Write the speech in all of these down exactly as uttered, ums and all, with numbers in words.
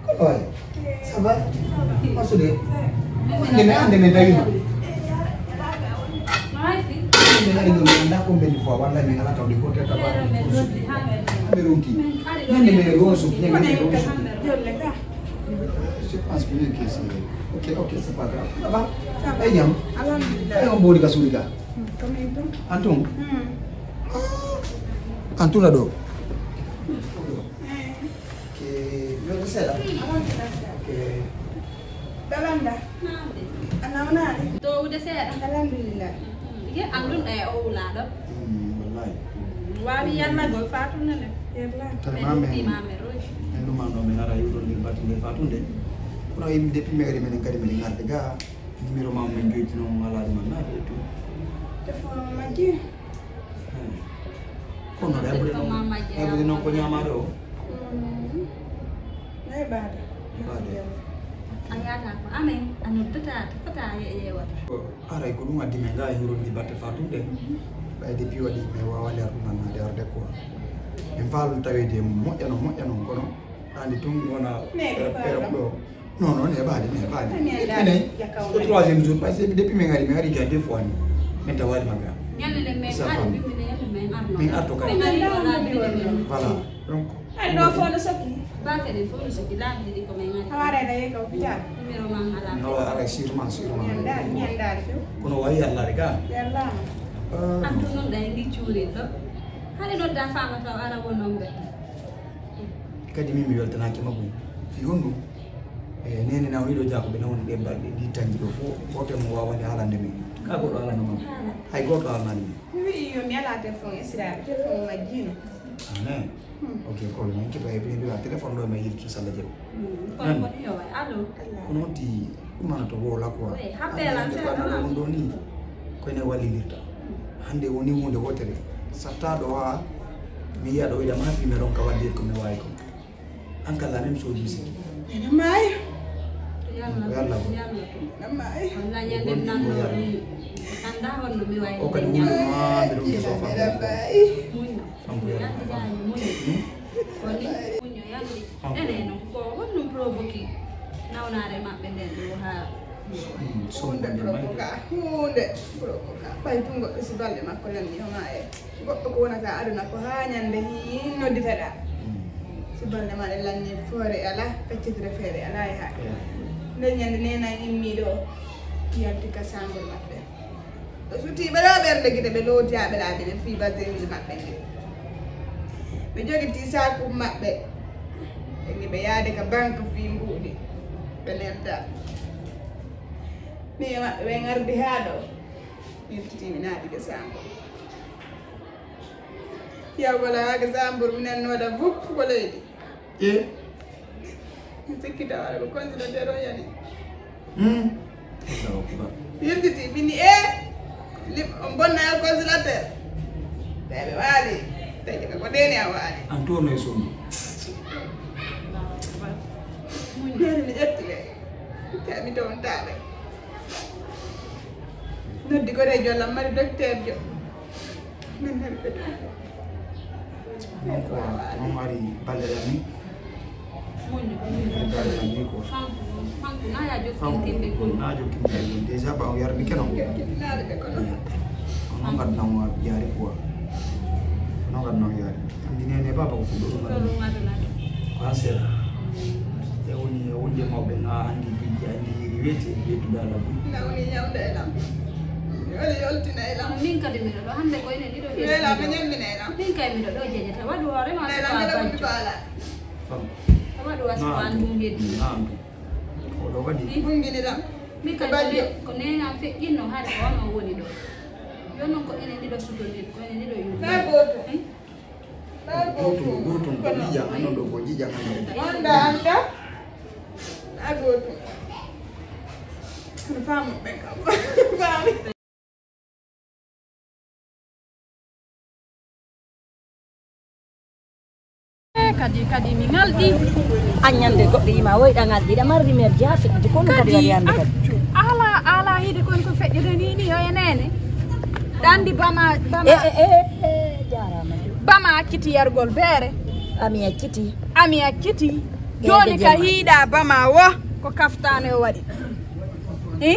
Kono waay, ça va? Masude. Hande mi, hande mi tawi ma. Hande mi ari ɗo, mi anda ko mbeli fo, walla mi ala tawde ko teta ba. Hande ronki. Hande mi ronki, hande mi ronki. Je pense que c'est, ok, ok, c'est pas grave. Ça va? Ay jam. Alhamdulillah. Ay on boni ka suri ka. Antum. Antuna ɗo. Ke yewde seeɗa. Ke. Dalanda. A nawnaade? Towde seeɗa. Alhamdulillah. Ye an ɗum ɗo e o wulaaɗo. Wallahi. Waawi yallagol Fatou nene. Yalla. Tare ma men. Min ɗuma ɗo min ara yuɗon ndir batinde Fatou nde. Kono yimɓe depuis mairie menen kadi minen arde ga. Numéro ma men joytino mo ala ɗum naade e tout. Téléphone o majji. Kono heɓude noon, heɓude noon ko ñaamaade o. Heɓaade. Heɓaade. A yaata ko amen, a noddata, tefata ye- yewata. Aray ko ɗum addi men ga e hurondi batte Fatou nde. Ɓay depuis waɗi mi waawani arde naade arde quoi. Min faalno taweede moƴƴa noon moƴƴa noon kono andi tun wona ero ɗo. Non non, neeɓaani neeɓaani. Enen ko troisième jour parce que depuis min ngari min ngari ga deux fois ni. Min tawaali ma ga. Ñande nde min ari bimbi ne yemma min arno. Min arto kay. Min ngari ɗo laabi ɗiɗi min. Voilà. Donc ay ɗo fof no sokki. Baake ɗen fof no sokki laabi ɗiɗi ko min ngari. Hawaare na yehi ka hôpital. Numéro ma ala. No ara sûrement sûrement. Ñandaari ñandaari few. Kono wayi Allah de ga. Yalla. Antu non ɗay ndi cuurin ɗo. Hade nodda faama taw ara wonno ɓe. Kadi min mi weltanaaki makko. Fi honɗum? E nene nawniiɗo jaakoɓe nawni ɗe balɗe ɗi tanji ɗo fof, gooto e mo waawani haalande min. Ka goɗɗo haalano makko. Hay gooto haalanaani min. Mi wi'i yo mi ala téléphone esiraaɓe, téléphone majjiino. Amen. Ok, problème en kipa e bini mbiwa téléphone ɗo ma yiltu salla jam. Kono ko ɗum yo waɗ allo. Kono honti ɗum ana to wowla quoi. Hande ko ɗo ni koyne wallindirta. Hande woni hunde wotere sattaɗo ha mi yiya ɗo wiɗa ma fi mi ronka waddir ko mi wawi ko. An kala même chose mi sikki. Ene maayi. Yalla. Ene maayi. Walla ñande nanno anda honno mi wayi. O kadi wulno ma mbiɗo mi sofa. Ene maayi. Muño. Yalla. Muño yalla. Enen noon ko honɗum provoqué nawnaare maɓɓe nden ɗo haa hunde provoka hunde provoka ɓay tun goɗɗo si balle makko lanni homa e goɗɗo ko wonata aduna ko haa ñande hin nodditaɗa si balle maɗa lanni foore ala feccitire feere ala e haa nden ñande nena immiɗo yalti ka sangol maɓɓe Ɓe sutii ɓe ɗo ɓernde gite ɓe looti haa ɓe laabi ɓe fii baseeji maɓɓe ɗi. Ɓe jogitii saaku maɓɓe. Ɓe ngi ɓe yaade ka banque fii mbuuɗi. Ɓe nelda. Min e maɓɓe ɓe ngardi haa ɗo. Min titii mi naati ke saambo. Yaw wala haa ke saambur minen noda vuk ko leydi. E. Sikkita wala ko congélateur o yani. Hmm. Allahu akbar. Yiltiti bini e. Lim on bonna e congélateur. Bebe wali. Taji ko deni a wali. An to no e sunu. Bebe mi jettile. Tabi to on tabe. Noddi ko rejo la mari docteur jo. Min nani ɓe ɗo. Donc, on ari balɗe ɗan ni. Balɗe ɗan ni quoi. Fanku na ya jokkintimɓe kon. Na jokkintimɓe kon. Déjà ba o yarni keno. Kono ngaddan wa yaari quoi. Kono ngaddan wa yaari. Andi nene baba ko fuɗɗo ɗum. Ko an seeɗa. E woni e wonde mawɓe na andi biji andi yiri weti wetude Allah buri. Na woni ñawde e lam. Woni yoltina e lam. Min kadi miɗo ɗo hande ko enen ɗiɗo. Wela mi ñammina e lam. Min kay miɗo ɗo jeƴata waɗu hoore ma suka bajjo. Fam. Waɗu wa suka an ɗum heddi. Naam. Oɗo waɗi. Bungini lam. Min kadi ko nena feƴƴinno haade ko on o woni ɗo. Yo non ko enen ɗiɗo sutondir ko enen ɗiɗo yumma. Na goto. Gootum gootum ko jiiƴam anno ɗo ko jiiƴam anno ɗo. Wonda anta a gootum. Kono faamu ɓen kam faami. Kadi kadi mi ngalɗi. An ñande goɗɗo yima woyɗa ngalɗi ɗa marri mer jaafi ɗi kono kadi wari hande kadi. Ala ala hiide kon ko feƴƴude ni ni yo e nene. Ɗa andi bama bama. E e e e jarama. Bama acciti yargol beere. Ami acciti. Ami acciti. Jooni ka hiiɗa bama wo ko kaftaane o waɗi. I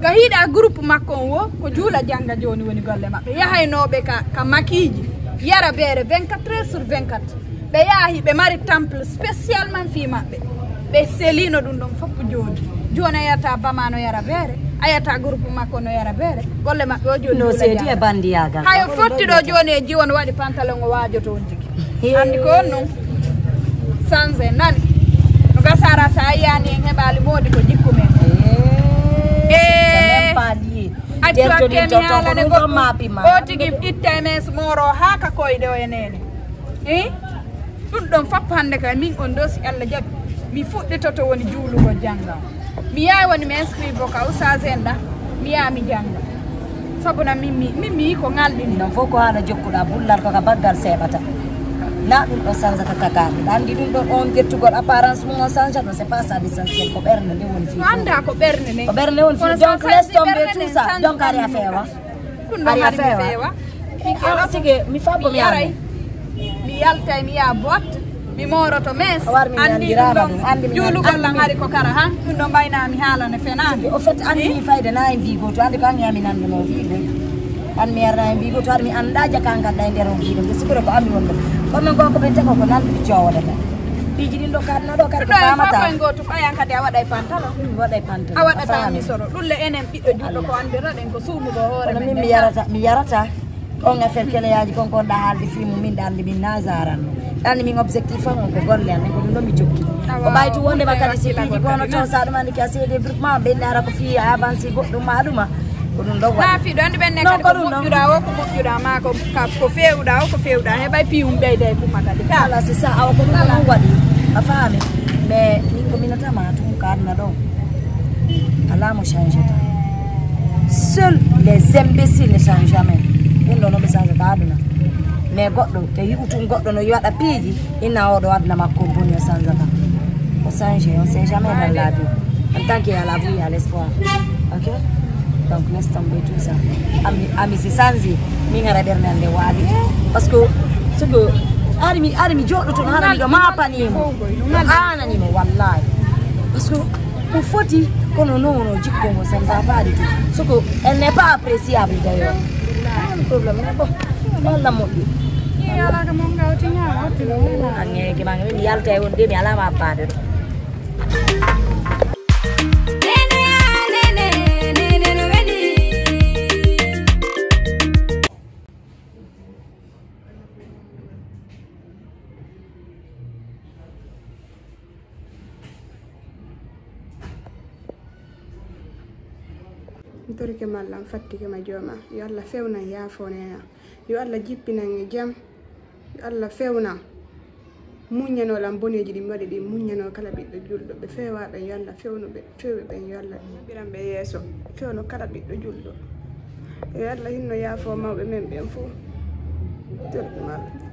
ka hiiɗa groupe makko on wo ko juula jannga jooni woni golle maɓɓe. Yahaynooɓe ka, ka makiiji, yara beere vingt-quatre heures sur vingt-quatre. Ɓe yaahi, ɓe mari temple spécialement fii maɓɓe. Ɓe selino ɗum ɗon fof jooni. Jooni a yiyata bama no yara beere, a yiyata groupe makko no yara beere. Golle maɓɓe o jooni no juula seedi jannga. E bandiyagal. Hayo fotti ɗo jooni e jiwo no waɗi pantalon o waajoto on tigi. Anndi ko on non. Sanse nani. No gasara sa yiyani en heɓali moodi ko jikku men. Eh, accu hakke mi haalane goɗɗum. O tigi itta e mes mooro haa ka koyɗe o e nene. Eh? Ɗum ɗon fof hannde kay min on ɗo si Allah jaɓi mi fuɗɗitoto woni juulugol jannga. Mi yahay woni mi inscrit vocal sage en ɗa mi yaha mi jannga. Sabu na min mi min mi ko ngalɗini. Ɗon fof ko haala jokkuɗa bullal ko ka baggal seeɓata. Na ɗum ɗo sansata kakaɗe. Ɗa anndi ɗum ɗon on ƴettugol apparence mum on sansa ɗum c'est pas ça l'essentiel ko ɓernde nde woni fii. Ko annda ko ɓernde nde. Ko ɓernde woni fii donc laisse tomber tout ça donc ari a feewa. Ɗum ɗon ari a feewa. Sike mi fabbo mi yaray. Mi yaltay mi yaha botte. Mi mooroto mes. Anndi ɗum ɗon juulugol lan hari ko kara han ɗum ɗon mbayna mi haalane fenaani. Au fait anndi mi fayde na en mbi gooto anndi ko an yami nanduno mbi gooto. An mi yarna en mbi gooto aɗa mi annda jaka an kadda e nder on mbiɗo mbi sikoro ko ammi wonde. Kono men gonko ɓen tego ko nanduɗi jowodata. Piiji ɗin ɗo kaɗno ɗo kadi ko famata. Ɗo en fof en gooto ɓayan kadi a waɗay pantalon. Mi waɗay pantalon. A waɗata misoro ɗum le enen ɓiɗɗo julɗo ko anndirnoɗen ko suumugo hoore kono min mi yarata mi yarata. On affaire keleyaji kon kon ɗa haalde fii mum min ɗa anndi min na zaranno. Ɗa anndi min objectif am on ko golle am min ko ɗum ɗo mi jokki. Ko ɓaytu wondema kadi si piiji gono toon sa ɗum anndi ki a seede groupement ɓe ndara ko fii a avanci goɗɗum ma ɗuma. Ko ɗum ɗo waɗi na fiɗo anndi ɓen ne kadi ko moƴƴuɗa o ko moƴƴuɗa ma ko ko fewɗa o ko fewɗa heɓay piiwum ɓeyda e kumma kadi ka ala c'est ça awa ko ɗum ɗon waɗi a faami. Mais min ko minatama tun ka aduna ɗo. Alaa mo changeta. Seul les imbéciles ne change jamais. Ɗum ɗo no ɓe changeta aduna. Mais goɗɗo te yi'u tun goɗɗo no waɗa piiji inna oɗo aduna makko boni o changeta. O change on sait jamais dans la vie. En tant que à la vie à l'espoir. Ok. Donc laisse tomber tout ça. Ami ami si sanzi mi ngara ɓernde nde waali. Parce que ce que ari mi ari mi joɗɗo toon hara miɗo mapanimo ananimo wallahi. Parce que ko foti kono nowono jikkongo sen ta faali to ce que elle n'est pas appréciable d'ailleurs. Problème mais bon. Walla moƴƴi. Angege mange mi yalta e wonde mi alama abbaade ɗo. Mi torike ma Allah mi fattike ma jooma yo Allah fewnan yaafo nena yo Allah jippinan e jam yo Allah fewnan muññanoo lan boneeji ɗi mi waɗi ɗin muññanoo kala ɓiɗɗo julɗo ɓe feewaa ɓen yo allah fewnu ɓe fewi ɓen yo allah ɓiran ɓe yeeso fewno kala ɓiɗɗo julɗo yo allah hinno yaafoo mawɓe men ɓen fof torki ma allah